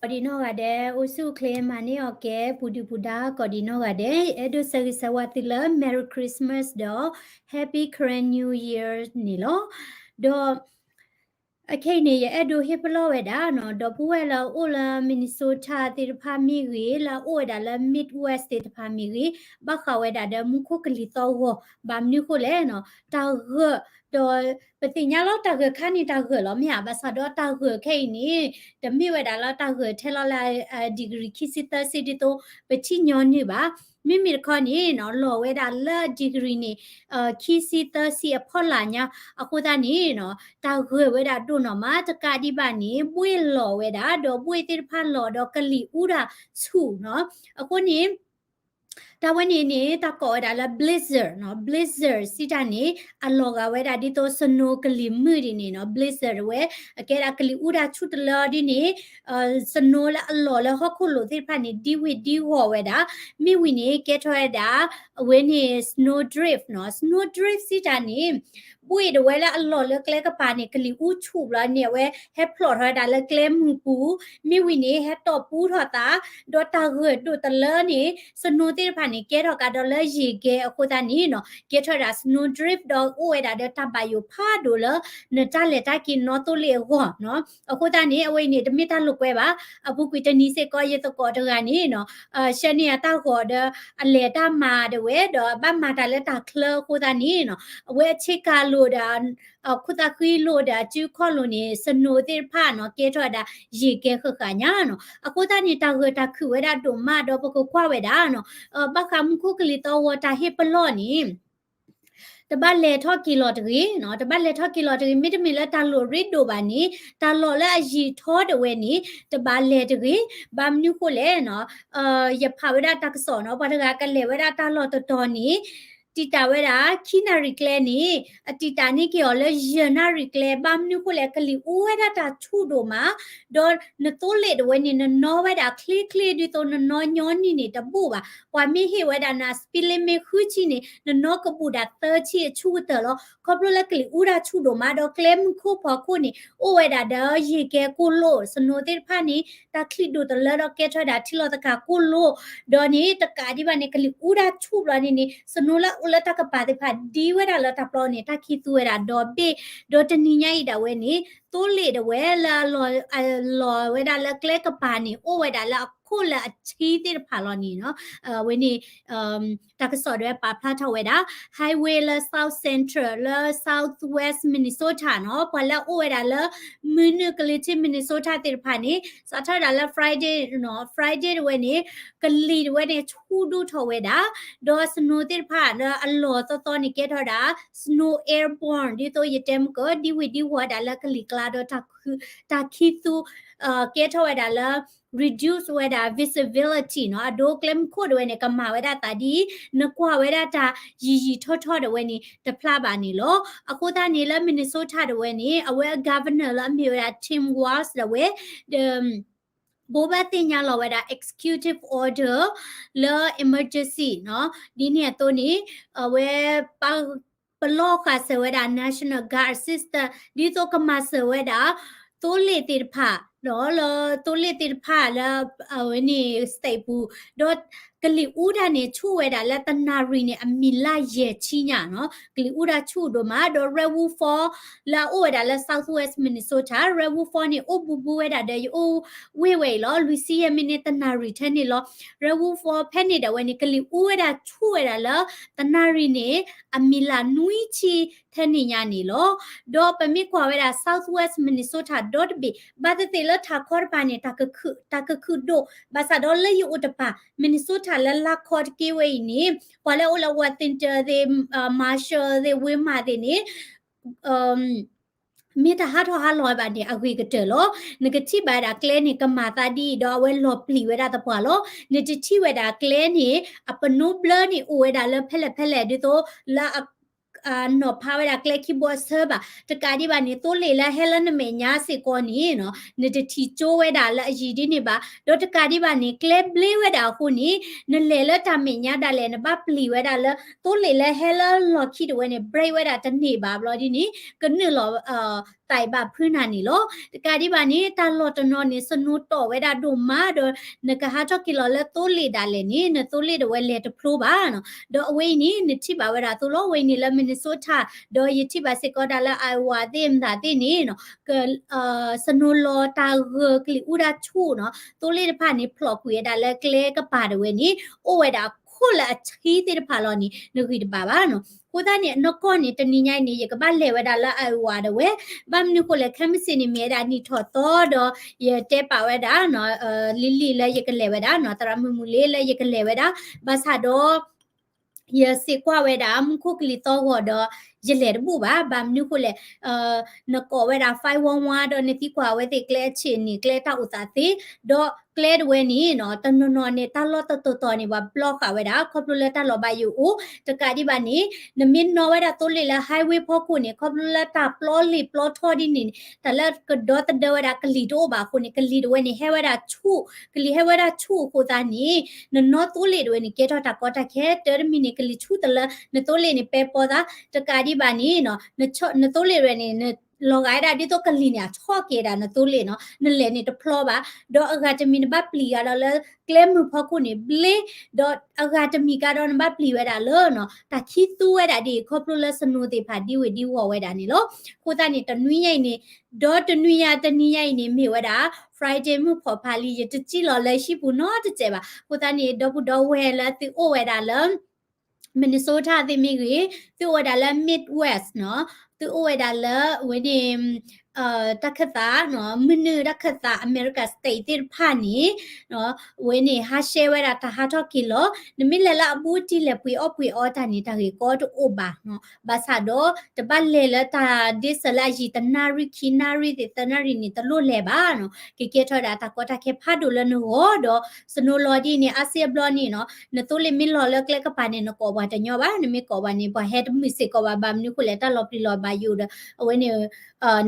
ကိးဒံးနီၢ်ဂၤဒဲး အိၣ်ဆူၣ်အိၣ်ချ့မၤန့ၢ်အီၣ်ကဲ ပူၤဒုၣ်ပူၤဒါ ကိးဒံးနီၢ်ဂၤဒဲး အဲၣ်ဒိးဆၢဂ့ၤဆၢဝါသုလၢ Merry Christmas ဒီး Happy Karen New Year န့ၣ်လီၤ. ဒီး အခဲအံၤန့ၣ် ယအဲၣ်ဒိးဟ့ၣ်ပလီၢ်ဝဲဒၣ်နီၤ ဒီပုၢ်ဝဲၢ်လၢအအိၣ်လၢ Minnesota သ့ၣ်တဖၣ်မ့ၢ်ဂ့ၤ, လၢအအိၣ်ဝဲဒၣ်လၢ Midwest သ့ၣ်တဖၣ်မ့ၢ်ဂ့ၤ, ဘၣ်ဃးဝဲဒၣ်ဒီးမူခိၣ်ကလံၤသီၣ်ဂီၤ ဘၣ်မနုၤဃိလဲၣ်နီၤ တၢ်ဂၢၢ် ဒီးပသ့ၣ်ညါလီၤ တၢ်ဂၢၢ်ခါန့ၣ် တၢ်ဂၢၢ်လီၤမ့ၢ်ဧါ, ဘၣ်ဆၣ်ဒီးတၢ်ဂၢၢ်ခဲအံၤန့ၣ် တမ့ၢ်ဝဲဒၣ်လၢတၢ်ဂၢၢ်ထဲလီၤလၢ degree ခံဆံသၢဆံဒ်သိး ပထံၣ်ညီနုၢ်ဘၣ်. မ့မ့ၢ်တခီန့ၣ်နီၤ လီၤဝဲဒၣ်လၢ degree န့ၣ် ခံဆံသၢဆံအဖီလာ်ညါ, အဃိသတးန့ၣ်နီၤ တၢ်ဂၢၢ်ဝဲဒၣ်ဒိၣ်နီၢ်မး တကးဒံးဘၣ်န့ၣ် ဘှ့ၣ်လီၤဝဲဒၣ် ဒီးဘှ့ၣ်သ့ၣ်တဖၣ်လီၤဒီးကလံၤအူတၢ်ဆူၣ်နီၤ, အဃိန့ၣ် တၢ်ဝဲန့ၣ်န့ၣ် တၢ်ကိးဝဲဒၣ်လၢ blizzard နီၤ, blizzard စံးတၢ်န့ၣ် အလီၤဂာ်ဝဲဒၣ်ဒ်သိး snow ကလံၤမုၢ်ဒ်န့ၣ်နီၤ, blizzard ဝဲ အကဲဒၣ်ကလံၤအူတၢ်ဆူၣ်တလၢဒ်န့ၣ် snow လၢအလီၤလၢဟီၣ်ခိၣ်လိၤသ့ၣ်တဖၣ်န့ၣ် ဒံဝ့ၤဒံဂီၤဝဲဒၣ်, မ့ၢ်ဝံၤန့ၣ် ကဲထီၣ်ဝဲဒၣ် အဝဲန့ၣ် snow drift နီၤ, snow drift စံးတၢ်န့ၣ် ဘှ့ၣ်ဒၣ်ဝဲလၢအလီၤလၢကျဲကပၤန့ၣ် ကလံၤအူဆူၣ်ဘျီန့ၣ် အဝဲဟဲဖျိးထီၣ်ဝဲဒၣ်လၢကျဲမုၢ်ပူၤ, မ့ၢ်ဝံၤန့ၣ် ဟဲတီၢ်ပူထီၣ်သး, ဒီးတၢ်ဂၢၢ်ဒိၣ်တလၢန့ၣ် snow သ့ၣ်တဖၣ်န့ၣ် ကဲထီၣ်ကဒီးလၢယံာ်ကဲအဃိသတးန့ၣ်နီၤ ကဲထီၣ်ဝဲဒၣ် snow drift ဒီးအိၣ်ဝဲဒၣ်ဒီးတၢ်ဘၣ်ယိၣ်ဖးဒိၣ်လၢ နတၢ်လဲၤတၢ်က့ၤနီၣ်သိလ့ၣ်အဂီၢ်နီၤ, အဃိသတးန့ၣ် အဝဲအံၤန့ၣ် တမ့ၢ်တၢ်လိာ်ကွဲဘၣ်, အပူၤကွံာ်တနံၤစ့ၢ်ကီး ယသကိးတဂၤန့ၣ်နီၤ ဆှၢန့ၢ်အတၢ်ဂီၤဒီး အလဲၤတၢ်မၤဒၣ်ဝဲ ဒီးဘၣ်မၤတၢ်လၢတၢ်ချၢအဃိသတးန့ၣ်နီၤ အဝဲအဆ့ကၤလိာ်ဒီး ခိၣ်သၣ်ဃံလိာ်ဒီးအစုခီၣ်လိာ်န့ၣ် snow သ့ၣ်တဖၣ်နီၤ ကဲထီၣ်ဝဲဒၣ်ယံာ်ကဲဃၣ်ဃၣ်ညါနီၤ, အဃိသတးန့ၣ် တၢ်ဂၢၢ်တၢ်ခုၣ်ဝဲဒၣ်ဒိၣ်မးဒီးပကကွၢ်ဝဲဒၣ်နီၤ ဘၣ်ဃးမူခိၣ်ကလံၤသီၣ်ဂီၤတၢ်ဟ့ၣ်ပလီၢ်န့ၣ် တဘၣ်လဲၤထီၣ်က့ၤလီၤတဂ့ၤနီၤ, တဘၣ်လဲၤထီၣ်က့ၤလီၤတဂ့ၤ, မ့တမ့ၢ်လၢတၢ်လိၣ်ရ့ဒိၣ်ဘၣ်န့ၣ် တၢ်လီၢ်လၢအယံာ်ထီၣ်ဒၣ်ဝဲန့ၣ် တဘၣ်လဲၤတဂ့ၤ, ဘၣ်မနုၤဃိလဲၣ်နီၤ, ယဖးဝဲဒၣ်တၢ်ကစီၣ်နီၤ, ပှၤတဂၤကလဲၤဝဲဒၣ်တၢ်လီၢ်တတီၤန့ၣ် တံာ်တာ်ဝဲဒၣ် ခံနၣ်ရံၣ်ကျဲန့ၣ် အတံာ်တာ်န့ၢ်က့ၤအီၤလၢယဲၢ်နၣ်ရံၣ်ကျဲ, ဘၣ်မနုၤဃိလဲၣ် ကလံၤအူဝဲဒၣ်တၢ်ဆူၣ်ဒိၣ်မး, ဒီးနသိလ့ၣ်ဒၣ်ဝဲန့ၣ် နနီၣ်ဝဲဒၣ်ချ့ချ့ဒ်သိးနနီၣ်ညီနုၢ်န့ၣ်တဘူၣ်ဘၣ်, ပှၤမ့ၢ်ဟ့ၣ်ဝဲဒၣ်နၤ speed limit ဃုဆံန့ၣ် နနီၣ်ကဘူၣ်ဒၣ်သၢဆံအဆူၣ်ကတၢၢ်လီၤ, ခီဖျိလၢကလံၤအူတၢ်ဆူၣ်ဒိၣ်မး ဒီးကျဲမုၢ်ခိၣ်ဖီခိၣ်န့ၣ် အိၣ်ဝဲဒၣ်ဒီးယံာ်ကဲကိၢ်လိာ်, snow သ့ၣ်တဖၣ်န့ၣ် တၢ်ချံးဒိၣ်တလၢဒီးကဲထီၣ်ဝဲဒၣ်ထံလီၤသကၤကိၢ်လိာ်, ဒီးန့ၣ် တကးဒံးဘၣ်န့ၣ် ကလံၤအူတၢ်ဆူၣ်ဘျီန့ၣ်န့ၣ် snow လၢအအိၣ်လၢတၢ်ကပၤသ့ၣ်တဖၣ်ဒံဝဲဒၣ်လၢတၢ်ပျီန့ၣ် တၢ်ခံးသူဝဲဒၣ်ဒီဘ့ၣ်, ဒီးတနံၤညါအံၤဒၣ်ဝဲန့ၣ် သိလ့ၣ်ဒၣ်ဝဲလၢအလီၤဝဲဒၣ်လၢကျဲကပၤန့ၣ် အိၣ်ဝဲဒၣ်လၢအခိၣ်လၢအဆံသ့ၣ်တဖၣ်လီၤန့ၣ်နီၤ, အဝဲန့ၣ် တၢ်ကစီၣ်ဒၣ်ဝဲပာ်ဖျါထီၣ်ဝဲဒၣ် highway လၢ South Central လၢ Southwest Minnesota နီၤ, ပှၤလၢအအိၣ်ဝဲဒၣ်လၢ မုၢ်နုာ်ကလံၤထံး Minnesota သ့ၣ်တဖၣ်န့ၣ် စးထီၣ်ဝဲဒၣ်လၢ Friday နီၤ, Friday ဒၣ်ဝဲန့ၣ် ကလံၤဒၣ်ဝဲန့ၣ် ဆူၣ်ဒိၣ်ထီၣ်ဝဲဒၣ်, ဒီး snow သ့ၣ်တဖၣ်လၢအလီၤသီသီန့ၣ် ကဲထီၣ်ဝဲဒၣ် snow airborne ဒ်သိးယတဲမုၢ်ကီး ဒံဝ့ၤဒံဝီၤဝဲဒၣ်လၢကလံၤကျါဒီး တၢ်ခံးသူ ကဲထီၣ်ဝဲဒၣ်လၢ reduce ဝဲဒၣ် visibility နီၤ, အဒိကျဲမုၢ်ခိၣ်ဒၣ်ဝဲန့ၣ် ကမၤဝဲဒၣ်သးဒ်အံၤ, နကွၢ်ဝဲဒၣ်တၢ်ယံာ်ယံာ်ထီၣ်ထီၣ်ဒၣ်ဝဲန့ၣ် တဖျါဘၣ်န့ၣ်လီၤ. အဃိသတးန့ၣ်လၢ Minnesota ဒၣ်ဝဲန့ၣ် အဝဲအ governor လၢအမ့ၢ်ဝဲဒၣ် Tim Walz ဒၣ်ဝဲ ဘိးဘၣ်သ့ၣ်ညါလီၤဝဲဒၣ် executive order လၢ emergency နီၤ, ဒ်န့ၣ်အသိးန့ၣ် အဝဲ ပလီၢ်ဃာ်စၢၤဝဲဒၣ် National Guard system ဒ်သိးကမၤစၢၤဝဲဒၣ် သိလ့ၣ်သ့ၣ်တဖၣ် ဒီးလၢသိလ့ၣ်သ့ၣ်တဖၣ်လၢ အဝဲန့ၣ် state ပူၤ, ဒီးကလံၤအူတၢ်န့ၣ် ဆူၣ်ဝဲဒၣ်လၢတနၣ်ရံၣ်န့ၣ် အမံၤလၢယဲၢ်ဆံညါနီၤ, ကလံၤအူတၢ်ဆူၣ်ဒိၣ်မး, ဒီး Redwood Falls လၢအအိၣ်ဝဲဒၣ်လၢ Southwest Minnesota, Redwood Falls န့ၣ် အိၣ်ဘူးဘူးဝဲဒၣ်ဒီး ယအိၣ်ဝ့ၢ်ဝဲအံၤလီၤ, လွံၢ်ဆံယဲၢ်မံးနံးတနၣ်ရံၣ်ထဲန့ၣ်လီၤ. Redwood Falls ဖဲန့ၣ်ဒၣ်ဝဲန့ၣ် ကလံၤအူဝဲဒၣ်ဆူၣ်ဝဲဒၣ်လၢ တနၣ်ရံၣ်န့ၣ် အမံၤလၢနွံဆံထဲန့ၣ်ညါန့ၣ်လီၤ. ဒီးပမ့ၢ်ကွၢ်ဝဲဒၣ် Southwest Minnesota ဒီတဘ့ၣ် ဘၣ်သ့ၣ်သ့ၣ်လၢထးခီတပၤန့ၣ် တၢ်ကခုၣ်ဒိၣ်, ဘၣ်ဆၣ်ဒီးလၢယအိၣ်တပၤ Minnesota လၢလါခီတက့ၢ်ဝဲအံၤန့ၣ် ပှၤလၢအိၣ်လၢ Worthington သ့ၣ်, Marshall သ့ၣ်, Wilmot သ့ၣ်န့ၣ် မ့ၢ်တဟးထီၣ်ဟးလီၤဘၣ်န့ၣ် အဂ့ၤကတၢၢ်လီၤ. နကထံၣ်ဘၣ်ဝဲဒၣ်ကျဲန့ၣ် ကမၤသးဒ်အံၤ ဒီးအဝဲလီၤပျံၤဝဲဒၣ်သပှၢ်လီၤ. နတထံၣ်ဝဲဒၣ်ကျဲန့ၣ် အပနိဘျၢန့ၣ် အိၣ်ဝဲဒၣ်လၢဖဲလဲၣ်ဖဲလဲၣ် ဒ်သိးလၢအ နီၤဖးဝဲဒၣ်ကျဲခံဘိအဆၢဘၣ်. တကးဒံးဘၣ်န့ၣ် သိလ့ၣ်လၢဟဲလၢနမဲာ်ညါစ့ၢ်ကီးန့ၣ်နီၤ နတထံၣ်ကၠိဝဲဒၣ်လၢအယံၤဒ်န့ၣ်ဘၣ်. ဒီးတကးဒံးဘၣ်န့ၣ် ကျဲဘျ့ဝဲဒၣ်အဃိန့ၣ် နလဲၤလၢတၢ်မဲာ်ညါဒၣ်လဲာ် နဘၣ်ပျံၤဝဲဒၣ်လၢ သိလ့ၣ်လၢဟဲလၢလီၢ်ခံဒၣ်ဝဲန့ၣ် brake ဝဲဒၣ်တန့ၢ်ဘၣ်ဘျီဒ်န့ၣ် ကနုာ်လီၤ သးအံၤဘၣ်ဖုးနၤန့ၣ်လီၤ. တကးဒံးဘၣ်န့ၣ် တၢ်လီၢ်တနီၤန့ၣ် snow တီၢ်ဝဲဒၣ်ဒိၣ်မးဒီး နကဟးထီၣ်က့ၤလီၤလၢသိလ့ၣ်ဒၣ်လဲာ်န့ၣ် နသိလ့ၣ်ဒၣ်ဝဲလဲၤတဖျိဘၣ်နီၤ. ဒီးအဝဲအံၤန့ၣ် နထံၣ်ဘၣ်ဝဲဒၣ်သိလီၤ. အဝဲအံၤန့ၣ်လၢ Minnesota ဒီးယထံၣ်ဘၣ်စ့ၢ်ကီးဒၣ်လၢ Iowa သ့ၣ်မတၤသ့ၣ်န့ၣ်နီၤ က snow လီၤတၢ်ဂၢၢ်ကလံၤအူဒၣ်ဆူၣ်နီၤ သိလ့ၣ်တဖၣ်န့ၣ် ဖျိးကွံာ်ဝဲဒၣ်လၢကျဲကပၤဒၣ်ဝဲန့ၣ် အိၣ်ဝဲဒၣ်အခိၣ်လၢအဆံသ့ၣ်တဖၣ်လီၤန့ၣ် နဂံၢ်တဘၣ်ဘၣ်နီၤ. အဃိသတးန့ၣ် အနီၢ်ကီၢ်န့ၣ် တနံၤညါအံၤန့ၣ် ယကဘၣ်လဲၤဝဲဒၣ်လၢ Iowa ဒၣ်ဝဲ ဘၣ်မနုၤဃိလဲၣ် ခဲမုၢ်ဆ့ၣ်န့ၣ် မ့ၢ်ဝဲဒၣ်နံၣ်ထီၣ်သီဒီး ယတဲပာ်ဝဲဒၣ်နီၤ လံၤလံၤလၢယကလဲၤဝဲဒၣ်နီၤ သရၣ်မုၣ်မုၣ်လံလၢယကလဲၤဝဲဒၣ် ဘၣ်ဆၣ်ဒီး ယစံးကွၢ်ဝဲဒၣ် မူခိၣ်ကလံၤသီဂီၤဒီး ယလဲၤတဘူၣ်ဘၣ် ဘၣ်မနုၤဃိလဲၣ် နကိးဝဲဒၣ် five one one ဒီးနသံကွၢ်အဝဲသ့ၣ်ကျဲအဆံးန့ၣ် ကျဲတၢ်အိၣ်သးသ့ ဒီးကျဲတဝဲန့ၣ်နီၤ တနီၤနီၤန့ၣ် တၢ်လီၢ်တတီၤတီၤန့ၣ် ပှၤပျီဃာ်ဝဲဒၣ် ခီဖျိလၢတၢ်လီၤဘၣ်ယိၣ်အိၣ် တကးဒံးဘၣ်န့ၣ် နမ့ၢ်နီၣ်ဝဲဒၣ်သိလ့ၣ်လၢ highway ဖီခိၣ်န့ၣ် ခီဖျိလၢတၢ်ပျီလ့ၣ်ပျီထီဒ်န့ၣ် တၢ်လၢကဒီသဒၢဝဲဒၣ်ကလံၤတအိၣ်ဘၣ်အဃိန့ၣ် ကလံၤတဝဲန့ၣ် ဟဲဝဲဒၣ်ဆူၣ် ကလံၤဟဲဝဲဒၣ်ဆူၣ်အဃိသတးန့ၣ် နနီၣ်သိလ့ၣ်တဝဲန့ၣ် ကဲထီၣ်တၢ်ကီတၢ်ခဲ တၢ်တမံၤန့ၣ် ကလံၤဆူၣ်တလၢ နသိလ့ၣ်န့ၣ်ပဲပီသး တကးဒံးဘၣ်န့ၣ် နသိလ့ၣ်တဝဲန့ၣ် နလီၤဂာ်ဝဲဒၣ်ဒ်သိးကလံၤန့ၣ် အဆီၣ်က့ၤဒၣ်နသိလ့ၣ်နီၤ နလဲၤန့ၣ်တဖျီဘၣ် ဒီးအဂၤတမံၤနဘၣ်ပျံၤဂၤဒီးလၢကျဲမုၢ်ဖီခိၣ်န့ၣ်ဘျ့ ဒီးအဂၤတမံၤကါဒီးနဘၣ်ပျံၤဝဲဒၣ်လၢနီၤ တၢ်ခံသူဝဲဒၣ်ဒ်အံၤ ခီဖျိလၢ snow သ့ၣ်တဖၣ်ဒံဝ့ၤဒံဝီၤဝဲဒၣ်န့ၣ်လီၤ. အဃိသတးန့ၣ် တနွံညါအံၤန့ၣ် ဒီးတနွံညါတနံၤညါအံၤန့ၣ် မ့ၢ်ဝဲဒၣ် Friday မုၢ်ဖီၣ်ဖးလံ ယတစံၣ်လီၤလၢဟံၣ်ပူၤနီတစဲးဘၣ်. အဃိသတးန့ၣ် ဒီပုၢ်ဒီဝဲၢ်လၢသုအိၣ်ဝဲဒၣ်လၢ Minnesota သ့ၣ်မ့ၢ်ဂ့ၤ, သုအိၣ်ဝဲဒၣ်လၢ Midwest နီၤ, သုအိၣ်ဝဲဒၣ်လၢအဝဲန့ၣ် တၢ်ခၢၣ်သး မုၢ်နုာ်တၢ်ခၢၣ်သး America State သ့ၣ်တဖၣ်န့ၣ် အဝဲန့ၣ် ဟးရှဲဝဲဒၣ်တၢ်ဟးထီၣ်က့ၤလီၤ. နမ့ၢ်လဲၤလၢအဘူးအတံၢ်လဲၤပှ့ၤအီၣ်ပှ့ၤအီတၢ်န့ၣ် တၢ်ဂ့ၢ်ကီတအိၣ်ဘၣ်နီၤ. ဘၣ်ဆၣ်ဒီး တဘၣ်လဲၤလၢတၢ်ဒ့စၢၤလၢအယံၤတနၣ်ရံၣ် ခံနၣ်ရံၣ်သ့ၣ်သၢနၣ်ရံၣ်န့ၣ် တလိၣ်လဲၤဘၣ်နီၤ. ကကဲထီၣ်ဝဲဒၣ်တၢ်ကီတၢ်ခဲဖးဒိၣ်လၢနဂီၢ်ဒီး snow လီၤဒ်န့ၣ် အါစ့အဘျီန့ၣ်နီၤ နသိလ့ၣ်မ့ၢ်လီၤလၢကျဲကပၤန့ၣ် နကိးပှၤတညီဘၣ်. နမ့ၢ်ကိးပှၤန့ၣ် ပှၤဟဲတမုာ်စ့ၢ်ကီးဘၣ် ဘၣ်မနုၤဃိလဲၣ် တၢ်လီၤပျံၤလီၤဘၣ်ယိၣ်ဒီး အဝဲန့ၣ်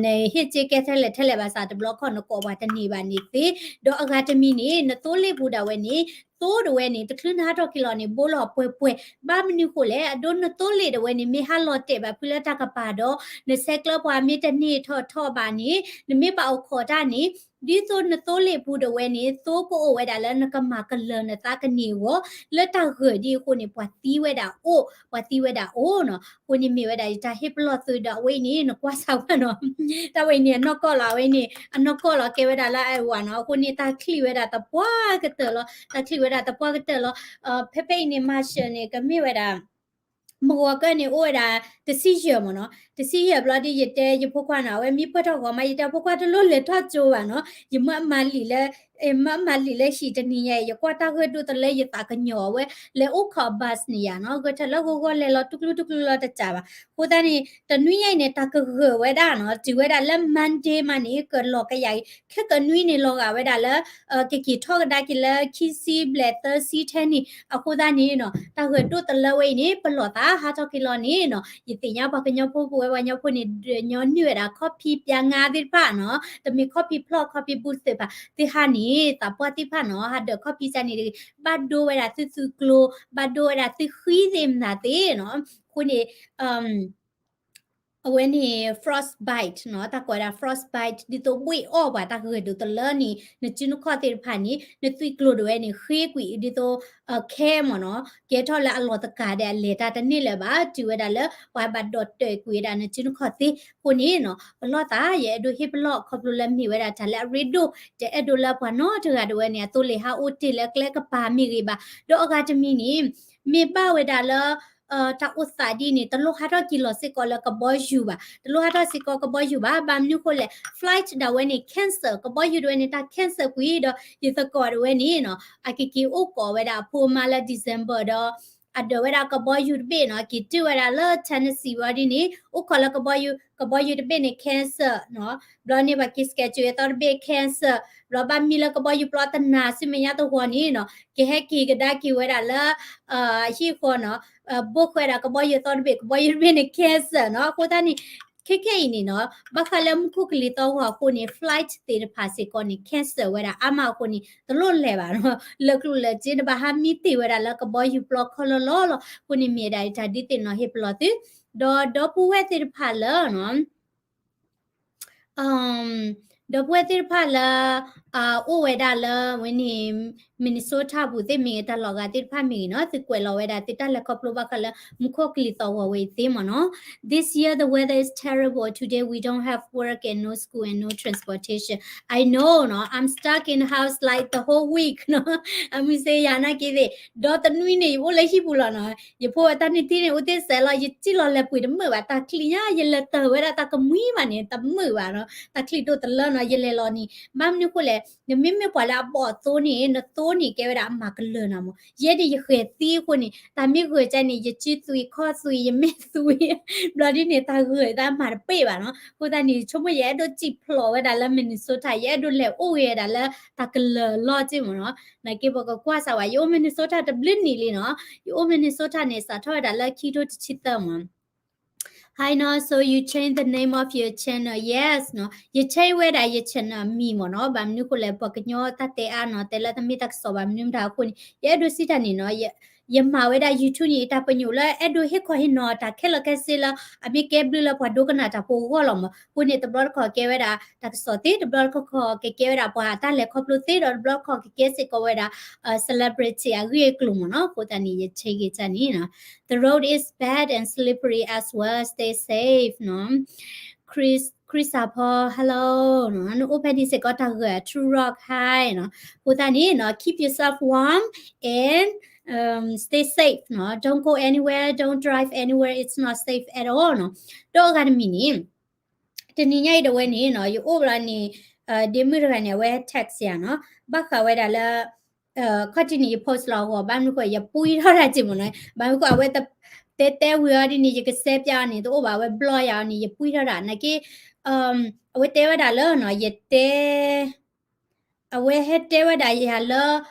နဟ့ၣ်စ့ကဲထဲလဲၣ်ထဲလဲၣ်ဘၣ်ဆၣ် တဘျီခီၣ်နကိးပှၤတန့ၢ်ဘၣ်န့ၣ်သ့. ဒီးအဂၤတမံၤန့ၣ် နသိလ့ၣ်ပူၤဒၣ်ဝဲန့ၣ် သိတဝဲန့ၣ် တချုးနဟးထီၣ်က့ၤလီၤန့ၣ် ဘိလီၤပှဲၤပှဲၤ ဘၣ်မနုၤဃိလဲၣ် အဒိနသိလ့ၣ်တဝဲန့ၣ် မ့ၢ်ဟးလီၤတဲာ်ဘၣ်ဖုလၢတၢ်ကပၤဒီး နဆဲးကျၢပှၤမ့ၢ်တန့ၢ်ထီၣ်ထီၣ်ဘၣ်န့ၣ် နမ့ၢ်ဘၣ်အိၣ်ခိးတၢ်န့ၣ် ဒ်သိးနသိလ့ၣ်ပူၤတဝဲန့ၣ် သိကအိၣ်ဝဲဒၣ်လၢနကမၤကလၢၤနသးကန့ၢ်အဂီၢ် လၢတၢ်ဂၢၢ်ဒ်အဃိန့ၣ် ပှၤသံဝဲဒၣ်အိၣ် ပှၤသံဝဲဒၣ်အိၣ်နီၤ. အဃိန့ၣ်မ့ၢ်ဝဲဒၣ်ယတၢ်ဟ့ၣ်ပလီၢ်သုဒီးအဝဲအံၤန့ၣ် နကွၢ်စၢ်ဝဲနီၤ တၢ်ဝဲအံၤန့ၣ် အနီၢ်ကီၢ်လီၤ အဝဲန့ၣ် အနီၢ်ကီၢ်လီၤ ကဲဝဲဒၣ်လၢအဝၤနီၤ. အဃိန့ၣ် တၢ်ချံၣ်ဝဲဒၣ်သပှၢ်ကတၢၢ်လီၤ တၢ်ချံၣ်ဝဲဒၣ်သပှၢ်ကတၢၢ်လီၤ. ဖဲဖဲအံၤန့ၣ် Marshall န့ၣ် ကမ့ၢ်ဝဲဒၣ် မုၢ်ဂီၤကၢၢ်န့ၣ် အိၣ်ဝဲဒၣ် တဆံယဲၢ်မ့ၢ်နီၤ တဆံယဲၢ်ဘျီဒ်ယတဲယဖိခွါနီၤ အဝဲမံပၢၢ်ထီၣ်ဂီၤမး ယတဲဖိခွါတလိၣ်လဲၤထီၣ်ကၠိဘၣ်နီၤ ယမၢအမၤလံာ်လၢ မၢအမၤလံာ်လၢဟံၣ်တနံၤညါအံၤ ယကွၢ်တၢ်ဂၢၢ်ဒိၣ်တလၢယသးကညီၤအဝဲ လဲၤအိၣ်ခိး bus န့ၣ်ယါနီၤ ဂဲၤထၢၣ်လၢဂီၤဂီၤလဲၤလီၤတူၢ်ကျူတူၢ်ကျူလီၤတစၢ်ဘၣ်. အဃိသတးန့ၣ် တနွံညါအံၤန့ၣ် တၢ်ကဂၢၢ်ဝဲဒၣ်နီၤ တုၤဝဲဒၣ်လၢ Monday မးန့ၣ် ကလီၤကယၤအံၤ ခဲကနွံန့ၣ် လီၤဂာ်ဝဲဒၣ်လၢ ကက့ၤထီၣ်ကဒါက့ၤလၢခံဆံဘျဲၣ်သၢဆံထဲန့ၣ် အဃိသတးန့ၣ်နီၤ တၢ်ဂၢၢ်ဒိၣ်တလၢဝဲအံၤန့ၣ် ပလီၢ်သးဟးထီၣ်က့ၤလီၤန့ၣ်နီၤ ယသ့ၣ်ညါပှၤကညီဖိ ပဝဲပှၤကညီဖိန့ၣ် ညီနုၢ်ဝဲဒၣ် coffee ပျါငါသ့ၣ်တဖၣ်နီၤ တမ့ၢ် coffee ဖျီၣ် coffee ဘူသ့ၣ်တဖၣ် သုဟးန့ၣ် သးပှၢ်သ့ၣ်တဖၣ်နီၤ ဟးဒၢး coffee စ့ၢ်န့ၣ် ဘၣ်ဒိဝဲဒၣ်သုသူကျိ ဘၣ်ဒိဝဲဒၣ်သုဃံသ့ၣ်မနုၤသ့ၣ်နီၤ အဃိန့ၣ် အဝဲန့ၣ် frostbite နီၤ တၢ်ကိးဝဲဒၣ် frostbite ဒ်သိးဘှ့ၣ်အီၣ်ပှၤတၢ်ဂၢၢ်ဒိၣ်တလၢန့ၣ် နစုနခီၣ်သ့ၣ်တဖၣ်န့ၣ် နသွံၣ်ကျိၤတဝဲန့ၣ် ဃ့ကွံာ်ဒ်သိး ခဲမ့ၢ်နီၤ ကဲထီၣ်လၢအလီၢ်တကးဒီးအလဲၤတၢ်တန့ၢ်လၢၤဘၣ် တုၤဝဲဒၣ်လၢ ပှၤဘၣ်ဒိးတၢၢ်ကွံာ်ဝဲဒၣ်နစုနခီၣ်သ့ အဃိန့ၣ်နီၤ ပလီၢ်သး ယအဲၣ်ဒိးဟ့ၣ်ပလီၢ်ခီဖျိလၢမ့ၢ်ဝဲဒၣ်တၢ်လၢအရ့ဒိၣ် တအဲၣ်ဒိးလၢပှၤနီတဂၤဒၣ်ဝဲန့ၣ် အသိလ့ၣ်ဟးအိၣ်တ့ၢ်လၢကျဲကပၤမ့ၢ်ဂ့ၤဘၣ် ဒီးအဂၤတမံၤန့ၣ် မ့ၢ်ဘၣ်ဝဲဒၣ်လၢ တၢ်အိၣ်သးဒ်န့ၣ် တလိၣ်ဟးထီၣ်က့ၤလီၤစ့ၢ်ကီးလၢကဘီယူၤဘၣ် တလိၣ်ဟးထီၣ်စ့ၢ်ကီးကဘီယူၤဘၣ် ဘၣ်မနုၤဃိလဲၣ် flight ဒၣ်ဝဲန့ၣ် cancel ကဘီယူၤဒၣ်ဝဲန့ၣ် တၢ် cancel ကွံာ်ဒီး ယသကိးဒၣ်ဝဲန့ၣ်နီၤ အကက့ၤအိၣ်ကိးဝဲဒၣ်အဖိအမါလၢ December ဒီး အဒၢးဝဲဒၣ်ကဘီယူၤတဘ့ၣ်နီၤ က့ၤတုၤဝဲဒၣ်လၢ Tennessee ဝံၤဒ်န့ၣ် အိၣ်ခိးလၢကဘီယူၤ ကဘီယူၤတဘ့ၣ်န့ၣ် cancel နီၤ ဘျီန့ၣ် ပှၤက့ၤ schedule အသီတဘ့ၣ် cancel ဘျီဘၣ်မံလၢကဘီယူၤပျီတနၤဆူမဲာ်ညါသဝီန့ၣ်နီၤ ကဟဲက့ၤကဒါက့ၤဝဲဒၣ်လၢ ဟံၣ်ဃီနီၤ ဘိၣ်ဃဲဒၣ်ကဘီယူၤအသီတဘ့ၣ် ကဘီယူၤတဘ့ၣ်န့ၣ် cancel နီၤ အဃိသတးန့ၣ် ခဲခဲအံၤန့ၣ်နီၤ ဘၣ်ဃးလၢမူခိၣ်ကလံၤသီဂီၤအဃိန့ၣ် flight သ့ၣ်တဖၣ်စ့ၢ်ကီးန့ၣ် cancel ဝဲဒၣ်အါမးအဃိန့ၣ် တလိၣ်လဲၤဘၣ်နီၤ လၢကျိၤလၢစ့ နဘၣ်ဟးမံတ့ၢ်ဝဲဒၣ်လၢကဘီယူၤပျီခီလီၤလီၤလီၤ အဃိန့ၣ်မ့ၢ်ဒၣ်တၢ်ဒုးသ့ၣ်နီၣ်ဟ့ၣ်ပလီၢ်သု ဒီးဒီပုၢ်ဝဲၢ်သ့ၣ်တဖၣ်လၢနီၤ ဒီပုၢ်ဝဲၢ်သ့ၣ်တဖၣ်လၢ အိၣ်ဝဲဒၣ်လၢဝဲန့ၣ် Minnesota ပူၤသ့ၣ်မ့ၢ်ဂ့ၤ တၢ်လီၤဂာ်သ့ၣ်တဖၣ်မ့ၢ်ဂ့ၤနီၤ သုကွဲးလီၤဝဲဒၣ်သုတၢ်လဲၤခီဖျိဘၣ်ဃးလၢ မူခိၣ်ကလံၤသီၣ်ဂီၤဝဲအံၤသ့မ့ၢ်နီၤ. This year the weather is terrible. Today we don't have work and no school and no transportation. I know နီၤ I'm stuck in the house like the whole week နီၤ. အမုၢ်စ့ယၤနာ်က့သ့ၣ် ဒီတနွံန့ၣ် ယအိၣ်လၢဟံၣ်ပူၤလီၤနီၤ. ယဖိအတၢ်နုၢ်ထံန့ၣ် အိၣ်သ့ၣ်စဲးလီၤ ယစံၣ်လီၤလဲၤပှ့ၤတမုာ်ဘၣ် တၢ်ချံညါ ယလဲၤတၢၢ်ဝဲဒၣ်တၢ်ကမှံဘၣ်န့ၣ် တမုာ်ဘၣ်နီၤ တၢ်ချံဒိၣ်တလၢနီၤ ယလဲၤလီၤန့ၣ် ဘၣ်မနုၤဃိလဲၣ် နမ့မ့ၢ်ပှၤလၢအဘီၣ်သိန့ၣ် နသိန့ၣ်ကဲဝဲဒၣ်အမၤကလၢၤနၤမ့ၢ် ယဲဒၣ်ယဃဲၤသံအဃိန့ၣ် တၢ်မ့ၢ်ဂၢၤကဲန့ၣ် ယစုသွံၣ်ခီၣ်သွံၣ် ယမဲာ်သွံၣ် ဘျီဒ်န့ၣ် တၢ်ဂၢၤတၢ်မၤတပ့ၢ်ဘၣ်နီၤ. အဃိသတးန့ၣ် ဆိကမိၣ်ယအဲၣ်ဒိးစံၣ်ဖျိးဝဲဒၣ်လၢ Minnesota ယအဲၣ်ဒိးလဲၤအိၣ်ဂ့ၤဝဲဒၣ်လၢတၢ်ကလၢၤလီၢ်က့မ့ၢ်နီၤ. နာ်က့ပှၤကကွၢ်စၢ်ဝဲ ယအိၣ် Minnesota တဘျုးနံၣ်လံနီၤ. ယအိၣ် Minnesota န့ၣ် စးထီၣ်ဝဲဒၣ်လၢခံထိတဆံသၢမ့ၢ် Hi နီၤ so you change the name of your channel yes နီၤ ယ change ဝဲဒၣ်ယ channel မံၤမ့ၢ်နီၤ ဘၣ်မနုၤဃိလဲၣ် ပှၤကညီတၢ်တဲအါနီၤ တဲလၢတမ့ၢ်တၢ်ကစီၣ်ဘၣ်မနုၤမတၤအဃိန့ၣ် ယအဲၣ်ဒိးစံးတၢ်န့ၣ်နီၤ ယမၤဝဲဒၣ် YouTube န့ၣ် ယတၢ်ပညိၣ်လၢအဲၣ်ဒိးဟ့ၣ်ခီဟ့ၣ်နီၤတၢ်ခဲလၢာ်ခဲဆ့လၢ အမ့ၢ်ကဲဘျုးလၢပှၤဒိကနၣ်တၢ်ဖိအဂီၢ်လီၤမ့ၢ် အဃိန့ၣ် တဘျီတခီၣ်ကဲဝဲဒၣ်တၢ်ကစီၣ်သ့ တဘျီတခီၣ်ကကဲဝဲဒၣ်ပှၤအတၢ်လဲၤခီဖျိသ့ ဒီးတဘျီတခီၣ်ကကဲစ့ၢ်ကီးဝဲဒၣ် celebrity အဂ့ၢ်အကျိၤမ့ၢ်နီၤ အဃိသတးန့ၣ် ယ change က့ၤတၢ်န့ၣ်နီၤ The road is bad and slippery as well. Stay safe နီၤ Chris, Chris အဖီ hello နီၤ နအိၣ်ဖဲန့ၣ်စ့ၢ်ကီးတၢ်ဂၢၢ် True Rock hi နီၤ အဃိသတးန့ၣ်နီၤ keep yourself warm and um, stay safe နီၤ don't go anywhere, don't drive anywhere, it's not safe at all နီၤ ဒီးအဂၤတမံၤန့ၣ် တနံၤညါအံၤဒၣ်ဝဲန့ၣ်နီၤ ယအိၣ်ဘျီန့ၣ် ဒ့မုၣ်တဂၤန့ၣ် အဝဲ text ယၤနီၤ ဘၣ်ဃးဝဲဒၣ်လၢ ခီၣ်ထံးန့ၣ် ယ post လီၤအဂီၢ် ဘၣ်မနုၤဃိ ယပှံထီၣ်တၢ်က့မ့ၢ်နီၤ ဘၣ်မနုၤဃိ အဝဲတဲတဲဝံၤအီၤဒ်န့ၣ် ယကစဲးပၠးအီၤန့ၣ် တအိၣ်ဘၣ် အဝဲ block ယၤအီၤန့ၣ် ယပှံထီၣ်တၢ် နာ်က့ အဝဲတဲဝဲဒၣ်လၢနီၤ ယတဲ အဝဲဟဲတဲဝဲဒၣ်ယၤလၢ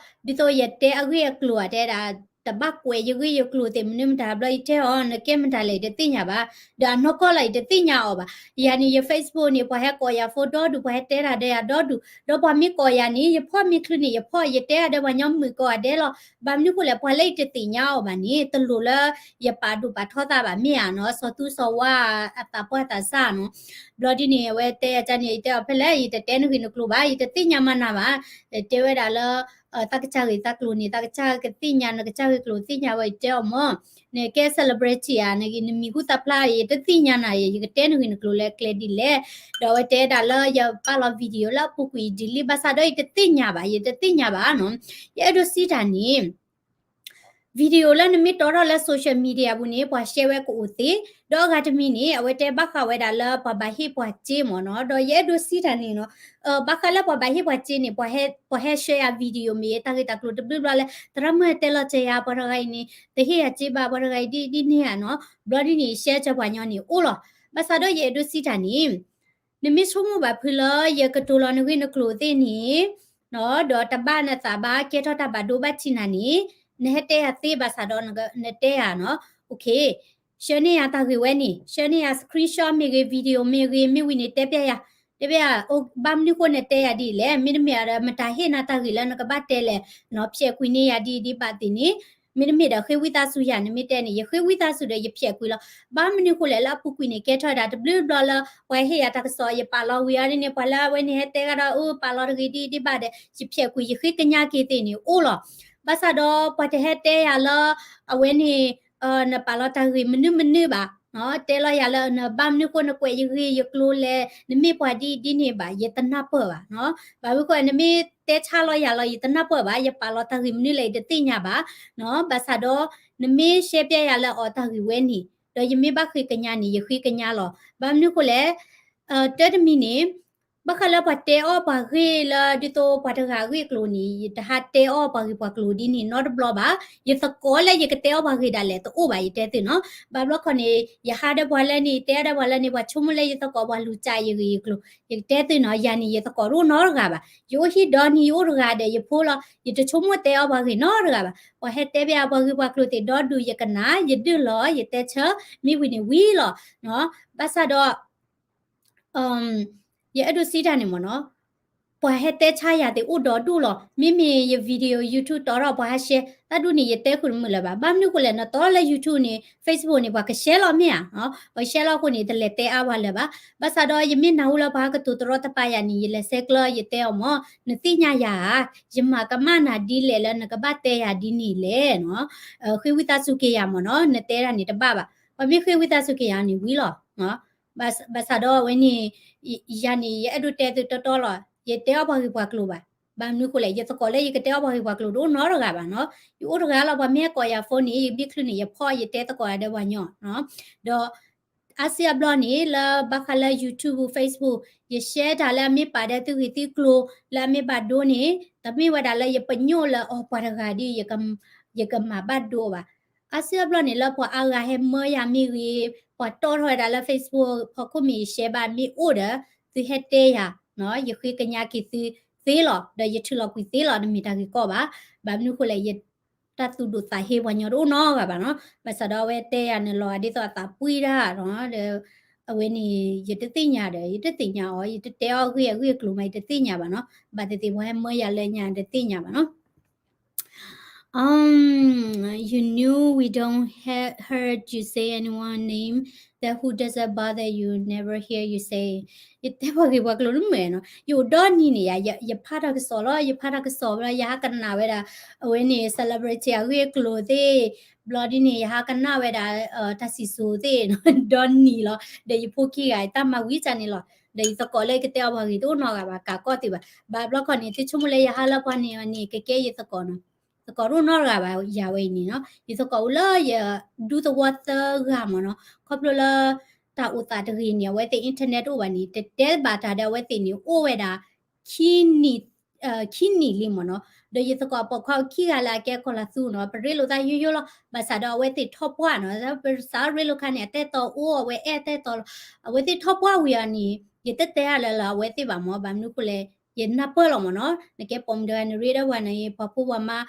ဒ်သိးယတဲအဂ့ၢ်အကျိၤဧါ တဲဒၣ် တဘၣ်ကွဲးယဂ့ၢ်ယကျိၤသ့ၣ်မနုၤမတၤ ဘျီယတဲအီၤ နကဲမတၤလဲၣ် ယတသ့ၣ်ညါဘၣ် ဒီးအနီၢ်ကီၢ်လီၤ ယတသ့ၣ်ညါအီၤဘၣ် ယၤန့ၣ် ယ Facebook န့ၣ် ပှၤဟဲကိးယၤ phone ဒီဒူၣ် ပှၤဟဲတဲတၢ်ဒီးယၤဒီဒူၣ် ဒီးပှၤမ့ၢ်ကိးယၤန့ၣ် ယဖီၣ်မ့ၢ်ချုးန့ၣ် ယဖီၣ် ယတဲအီၤဒီးပှၤညီမုာ်ကိးဂၤဒဲးလီၤ ဘၣ်မနုၤဃိလဲၣ် ပှၤလၢယတသ့ၣ်ညါအီၤဘၣ်န့ၣ် တလိၣ်လၢယပာ်ဒိၣ်ပာ်ထီသးဘၣ်မ့ၢ်ဧါနီၤ စီၤသူစီၤဝါအသးပှၢ်သးစၢ်နီၤ ဘျီဒ်န့ၣ် အဝဲတဲအကန့ၣ် ယတဲအီၤဖဲလဲၣ် ယတတဲနဂ့ၢ်နကျိၤဘၣ် ယတသ့ၣ်ညါမၤနၤဘၣ် တဲဝဲဒၣ်လၢ သးကစၢ်ဂ့ၢ်သးကျိၤန့ၣ် သးကစၢ်ကသ့ၣ်ညါ နကစၢ်ဂ့ၢ်ကျိၤသ့ၣ်ညါဝဲ ယတဲအီၤမ့ၢ် နကဲ celebrity ဧါ နဂ့ၢ်နမံၤဟူသၣ်ဖျါ ယတသ့ၣ်ညါနၤ ယကတဲနဂ့ၢ်နကျိၤလၢကျဲဒ်လဲၣ် ဒီးအဝဲတဲဒၣ်လၢယပာ်လီၤ video လၢအပူၤကွံာ် delete ဘၣ်ဆၣ်ဒီးယတသ့ၣ်ညါဘၣ် ယတသ့ၣ်ညါဘၣ်နီၤ ယအဲၣ်ဒိးစံးတၢ်န့ၣ် video လၢနမ့ၢ်တီထီၣ်လၢ social media ပူၤန့ၣ် ပှၤ share ဝဲကအိၣ်သ့, ဒီးအဂၤတမံၤန့ၣ် အဝဲတဲဘၣ်ဃးဝဲဒၣ်လၢပှၤဘၣ်ဟ့ၣ်ပှၤစ့မ့ၢ်နီၤ, ဒီးယအဲၣ်ဒိးစံးတၢ်န့ၣ်နီၤ, ဘၣ်ဃးလၢပှၤဘၣ်ဟ့ၣ်ပှၤစ့န့ၣ် ပှၤဟဲ ပှၤဟဲ share ယၤ video မ့ၢ်ဂ့ၤ တၢ်ဂ့ၢ်တၢ်ကျိၤတဘျုးဘျီလၢ သရၣ်မုၣ်ဟဲတဲလီၤစၢၤယၤ ပှၤတဂၤအံၤန့ၣ် တဟ့ၣ်ယၤစ့ဘၣ်ပှၤတဂၤအံၤဒ်ဒ်န့ၣ်ဧါနီၤ, ဘျီဒ်န့ၣ် share စၢၤပှၤညီန့ၣ်အိၣ်လီၤ. ဘၣ်ဆၣ်ဒီးယအဲၣ်ဒိးစံးတၢ်န့ၣ် နမ့ၢ်ဆိကမိၣ်ဘၣ်ဖုလၢယကတိၤလီၤနဂ့ၢ်နကျိၤသ့ၣ်န့ၣ် ဒီးတဘၣ်နသးဘၣ်ကဲထီၣ်တၢ်ဘၣ်ဒိဘၣ်ထံးနၤန့ၣ် နဟဲတဲယၤသ့ဘၣ်ဆၣ်ဒီးနတဲယၤနီၤ, OK, share န့ၢ်ယၤတၢ်ဂ့ၢ်ဝဲန့ၣ် share န့ၢ်ယၤ screenshot မ့ၢ်ဂ့ၤ video မ့ၢ်ဂ့ၤ မ့ၢ်ဝံၤန့ၣ် တဲပျဲယၤ, တဲပျဲယၤ ဘၣ်မနုၤဃိနတဲယၤဒ်လဲၣ်, မ့တမ့ၢ်ဒီး မတၤဟ့ၣ်နၤတၢ်ဂ့ၢ်လၢနကဘၣ်တဲလဲၣ်, ဖျဲးကွံာ်န့ၢ်ယၤဒ်ဒ်ဘၣ်သ့ၣ်န့ၣ်, မ့တမ့ၢ်ဒီး ဃ့ဝံသးစူၤယၤ နမ့ၢ်တဲန့ၣ် ယဃ့ဝံသးစူၤဒီး ယဖျဲးကွံာ်လီၤ. ဘၣ်မနုၤဃိလဲၣ် လၢအပူၤကွံာ်န့ၣ် ကဲထီၣ်ဝဲဒၣ်တဘျုးဘျီလၢ ပှၤဟ့ၣ်ယၤတၢ်ကစီၣ် ယပာ်လီၤဝံၤအီၤဒ်န့ၣ် ပှၤလၢအဝဲန့ၣ်ဟဲတဲကဒီး အိၣ်ပာ်လီၤတဂ့ၤဒ်ဒ်ဘၣ်ဒီး ယဖျဲးကွံာ် ယဃ့ကညးက့ၤသ့ၣ်န့ၣ် အိၣ်လီၤ. ဘၣ်ဆၣ်ဒီး ပှၤတဟဲတဲယၤလၢ အဝဲန့ၣ် နပာ်လီၤတၢ်ဂ့ၢ်မနုၤမနုၤဘၣ်, တဲလီၤယၤလၢ နဘၣ်မနုၤဃိနကွဲးယဂ့ၢ်ယကျိၤလဲၣ်, နမ့ၢ်ပှၤဒ်ဒ်န့ၣ်ဘၣ် ယတနၢ်ပၢၢ်ဘၣ်. ဘၣ်မနုၤဃိ နမ့ၢ်တဲဆါလီၤယၤလီၤ ယတနၢ်ပၢၢ်ဘၣ်, ယပာ်လီၤတၢ်ဂ့ၢ်မနုၤလဲၣ် ယတသ့ၣ်ညါဘၣ်. ဘၣ်ဆၣ်ဒီး နမ့ၢ် share ပျဲယၤလၢအီၤတၢ်ဂ့ၢ်ဝဲန့ၣ် ဒီးယမ့ၢ်ဘၣ်ဃ့ကညးန့ၣ် ယဃ့ကညးလီၤ. ဘၣ်မနုၤဃိလဲၣ် တၢ်တမံၤန့ၣ် ဘၣ်ဃးလၢပှၤတဲအီၣ်ပှၤဂ့ၢ်လၢ ဒ်သိးပှၤတဂၤအဂ့ၢ်အကျိၤန့ၣ် ယတဟးတဲအီၣ်ပှၤဂ့ၢ်ပှၤကျိၤဒ်န့ၣ်နီတဘျီဘၣ်. ယသကိးလၢယကတဲအီၣ်ပှၤဂ့ၢ်ဒၣ်လဲာ်တအိၣ်ဘၣ် ယတဲသုနီၤ. ဘၣ်ဘျီခီန့ၣ် ယဟးဒီးပှၤလၢန့ၣ် တဲအီၣ်ဒီးပှၤလၢန့ၣ် ပှၤဆိကမိၣ်လၢယသကိး ပှၤလူၤစၢ်ယဂ့ၢ်ယကျိၤ ယတဲသုနီၤ. ယၤန့ၣ် ယသကိးတအိၣ်နီတဂၤဘၣ်. ယအိၣ်ဟံၣ်ဒီနံၤ ယအိၣ်တဂၤဒီးယဖိလီၤ. ယတဆိကမိၣ်တဲအီၣ်ပှၤဂ့ၢ်နီတဂၤဘၣ်. ပှၤဟဲတဲပျဲပှၤဂ့ၢ်ပှၤကျိၤသ့ၣ်ဒီဒူၣ် ယကနၣ် ယဒုးလီၤ ယတဲဆၢ မ့ၢ်ဝံၤန့ၣ်ဝံၤလီၤ. ဘၣ်ဆၣ်ဒီး ယအဲၣ်ဒိးစံးတၢ်န့ၣ်မ့ၢ်နီၤ, ပှၤဟဲတဲဆါယၤသ့ၣ်အိၣ်ဒီဒူၣ်လီၤ. မ့မ့ၢ်ယ video YouTube တီထီၣ်ပှၤဟဲ share တၢ်ဒူၣ်န့ၣ် ယတဲဃုာ်တမုာ်လၢၤဘၣ်. ဘၣ်မနုၤဃိလဲၣ် နတီလၢ YouTube န့ၣ် Facebook န့ၣ် ပှၤက share လီၤမ့ၢ်ဧါ, ပှၤ share လီၤအဃိန့ၣ် တလဲၤတဲအါပှၤလၢၤဘၣ်. ဘၣ်ဆၣ်ဒီးယမ့ၢ်နၢ်ဟူလၢပှၤဟဲကတိၤတရီတပါယၤန့ၣ် ယလဲၤဆဲးကျၢယတဲအီၤမၢ်, နသ့ၣ်ညါယၤဧါ, ယမၤကမၣ်နၤဒ်လဲၣ်လၢနကဘၣ်တဲယၤဒ်န့ၣ်လဲၣ်နီၤ. ဃ့ဝံသးစူၤက့ၤယၤမၢ်နီၤ, နတဲဒၣ်န့ၣ်တဘၣ်ဘၣ်. ပှၤမ့ၢ်ဃ့ဝံသးစူၤက့ၤယၤန့ၣ်ဝံၤလီၤ. ဘၣ်ဆၣ်ဒီးအဝဲန့ၣ် ယၤန့ၣ် ယအဲၣ်ဒိးတဲသုတီတီလီၤ. ယတဲအီၣ်ပှၤဂ့ၢ်ပှၤကျိၤဘၣ်. ဘၣ်မနုၤဃိလဲၣ် ယသကိးလၢယကတဲအီၣ်ပှၤဂ့ၢ်ပှၤကျိၤတအိၣ်နီတဂၤဘၣ်နီၤ. ယအိၣ်တဂၤလီၤ ပှၤမ့ၢ်ဟဲကိးယၤ phone န့ၣ် ယဘံၣ်ချုးန့ၣ် ယဖီၣ်ယတဲသကိးဒီးပှၤညီနီၤ. ဒီး အါစုအါဘျီန့ၣ် လၢဘၣ်ဃးလၢ YouTube Facebook ယ share တၢ်လၢအမ့ၢ်ပာ်ဒီးသုဂ့ၢ်သုကျိၤ လၢအမ့ၢ်ဘၣ်ဒိန့ၣ် တမ့ၢ်ဝဲဒၣ်လၢယပညိၣ်လၢအီၤပှၤတဂၤဒီး ယကမၤဘၣ်ဒိဘၣ်. အါစုအါဘျီန့ၣ် လၢပှၤအါဂၤဟဲမၢယၤမ့ၢ်ဂ့ၤ, ပှၤတီထီၣ်ဝဲဒၣ်လၢ Facebook ဖီခိၣ်မ့ၢ်ယ share ဘၣ်မ့ၢ်အိၣ်ဒီး သုဟဲတဲယၤ, ယဃ့ကညးက့ၤသုသ့လီၤ, ဒီးယထုးလီၤကွံာ်သ့လီၤ, တမ့ၢ်တၢ်ဂ့ၢ်ကီဘၣ်. ဘၣ်မနုၤဃိလဲၣ် ယ တၢ်သူၣ်ဒိၣ်သးဟ့ပှၤညီတအိၣ်နီတဂၤဘၣ်နီၤ. ဘၣ်ဆၣ်ဒီးအဝဲတဲယၤန့ၣ်လီၤ ဒ်သိးအသးပှံၢ်တၢ်နီၤ, ဒီး အဝဲန့ၣ် ယတသ့ၣ်ညါဒီး ယတသ့ၣ်ညါအီၤ, ယတတဲအီၤဂ့ၢ်အဂ့ၢ်အကျိၤမး ယတသ့ၣ်ညါဘၣ်နီၤ. ဘၣ်သ့ၣ်သ့ၣ်ပှၤဟဲမၢယၤလၢညါတသ့ၣ်ညါဘၣ်နီၤ. Um, you knew we don't he- heard you say anyone name, then who doesn't bother you, never hear you say. ယတဲပှၤဂ့ၢ်ပှၤကျိၤတမုာ်နီၤ. ယအိၣ်ဒီနံၤန့ၣ်ယါ, ယဖးတၢ်ကစီၣ်လီၤ, ယဖးတၢ်ကစီၣ်ဘျီ ယဟးကနၣ်ဝဲဒၣ် အဝဲန့ၣ် celebrity အဂ့ၢ်အကျိၤသ့ၣ်, ဘျီဒ်န့ၣ် ယဟးကနၣ်ဝဲဒၣ် တၢ်စံၣ်စိၤသ့ၣ်နီၤ, ဒီနံၤလီၤ. ဒီးယဖိခံဂၤ တၢ်မၤဝံၤတၢ်န့ၣ်လီၤ. ဒီးယသကိးလၢယကတဲအီၤပှၤဂ့ၢ်တအိၣ်နီတဂၤဘၣ်, ကးကီၢ်သ့ၣ်ဘၣ်. ဘၣ်ဘျီခီန့ၣ် သုဆိကမိၣ်လၢယဟးလၢပှၤန့ၣ်န့ၣ် ကကဲယသကိးနီၤ. သကိးတအိၣ်နီတဂၤဘၣ် ယၤဝဲအံၤန့ၣ်နီၤ. ယသကိးအိၣ်လၢယဒူသဝီသၢဂၤမၢ်နီၤ. ခီဖျိလၢ တၢ်အိၣ်သးတဂ့ၤန့ၣ် အဝဲသ့ၣ် internet တအိၣ်ဘၣ်န့ၣ် တတဲဘၣ်တၢ်ဒီးအဝဲသ့ၣ်န့ၣ် အိၣ်ဝဲဒၣ် ခံနံၣ်လံမၢ်နီၤ. ဒီးယသကိးပိာ်ခွါခံဂၤလၢအကဲကီၢ်လၤသူနီၤ, ပရ့လိာ်သးယိယိလီၤ. ဘၣ်ဆၣ်ဒီးအဝဲသ့ၣ်ထီၣ်ပှၢ်နီၤ, ပစးရ့လိာ်ခါန့ၣ် အတၢ်အဲၣ်တီအိၣ်, အဝဲအဲၣ်တၢ်အဲၣ်တီလီၤ. အဝဲသ့ၣ်ထီၣ်ပှၢ်ဝံၤအီၤန့ၣ် ယတတဲအါလၢလၢအဝဲသ့ၣ်ဘၣ်မၢ်, ဘၣ်မနုၤဃိလဲၣ် ယနၢ်ပၢၢ်လီၤမၢ်နီၤ. နကဲပိာ်မုၣ်တဂၤ နရ့ဒီးပှၤန့ၣ် ပှၤဖိပှၤမါ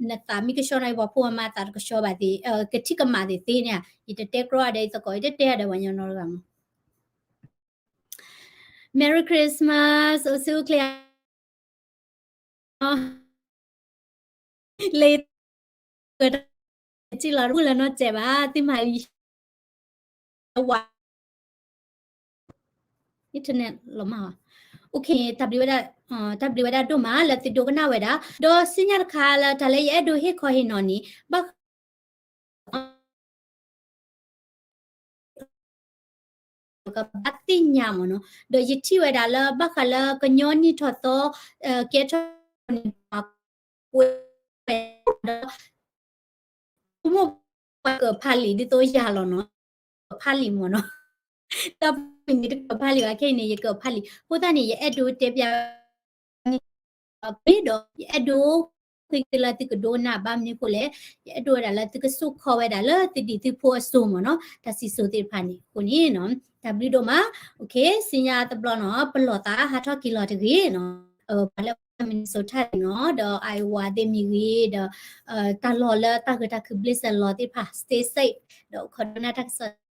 နသးမ့ၢ်ကဆှီန့ၣ် ပှၤဖိပှၤမါသးတကဆှီဘၣ်သ့ၣ်, ကထံၣ်ကမၣ်သ့ၣ်သ့န့ၣ်, ယတတဲကြီဒီးယသကိး, ယတတဲဒီးပှၤညီနီတဂၤမၢ်. Merry Christmas, အိၣ်ဆူၣ်အိၣ်ချ့ လၢ ထံၣ်လီၤတဘူၣ်လၢနီတစဲးဘၣ်, သုမၤလံ ဝါ internet လီၤမၢ်. OK, တၢ်ဘျုးဝဲဒၣ်, တၢ်ဘျုးဝဲဒၣ်ဒိၣ်မးလၢသုဒိကနၣ်ဝဲဒၣ်, ဒီးဆူညါတခါလၢတၢ်လၢ ယအဲၣ်ဒိးဟ့ၣ်ခီဟ့ၣ်နီၤန့ၣ် ဘၣ်ဃး ကဘၣ်သ့ၣ်ညါမၢ်နီၤ. ဒီးယထံၣ်ဝဲဒၣ်လၢ ဘၣ်ဃးလၢကညီနံၣ်ထီၣ်သီ ကဲထီၣ်န့ၣ် ပှၤကွဲးဝဲဒီး မိၢ်ပှၤကဖးလံာ်ဒ်သိးယၤလီၤနီၤ, ကဖးလံာ်မၢ်နီၤ. တၢ်ပူၤန့ၣ်တကဖးလံာ်ဘၣ်, ခဲအံၤန့ၣ် ယကဖးလံာ်. အဃိသတးန့ၣ် ယအဲၣ်ဒိးတဲပျး န့ၣ်ဒီး ယအဲၣ်ဒိး ဃ့ကလၢသုကဒိကနၣ်ဘၣ်မနုၤအဃိလဲၣ်, ယအဲၣ်ဒိးဝဲဒၣ်လၢသုကစိာ်ခီဝဲဒၣ်လၢသုဒံၣ်သုဖိအစိၤမၢ်နီၤ, တၢ်စံၣ်စိၤသ့ၣ်တဖၣ်န့ၣ်အဃိန့ၣ်နီၤ, တၢ်ဘျုးဒိၣ်မး. OK, ဆူညါတဘျီနီၤ, ပလီၢ်သးဟးထီၣ်က့ၤလီၤတဂ့ၤနီၤ, ပှၤလၢ Minnesota နီၤ, ဒီး Iowa သ့ၣ်မ့ၢ်ဂ့ၤ, ဒီး တၢ်လီၢ်လၢတၢ်ဂ့ၢ်တၢ်ခုးဘျ့စၢၤလီၤသ့ၣ်တဖၣ် stay safe, ဒီးခိးဒိကနၣ်တၢ်ကစီၣ်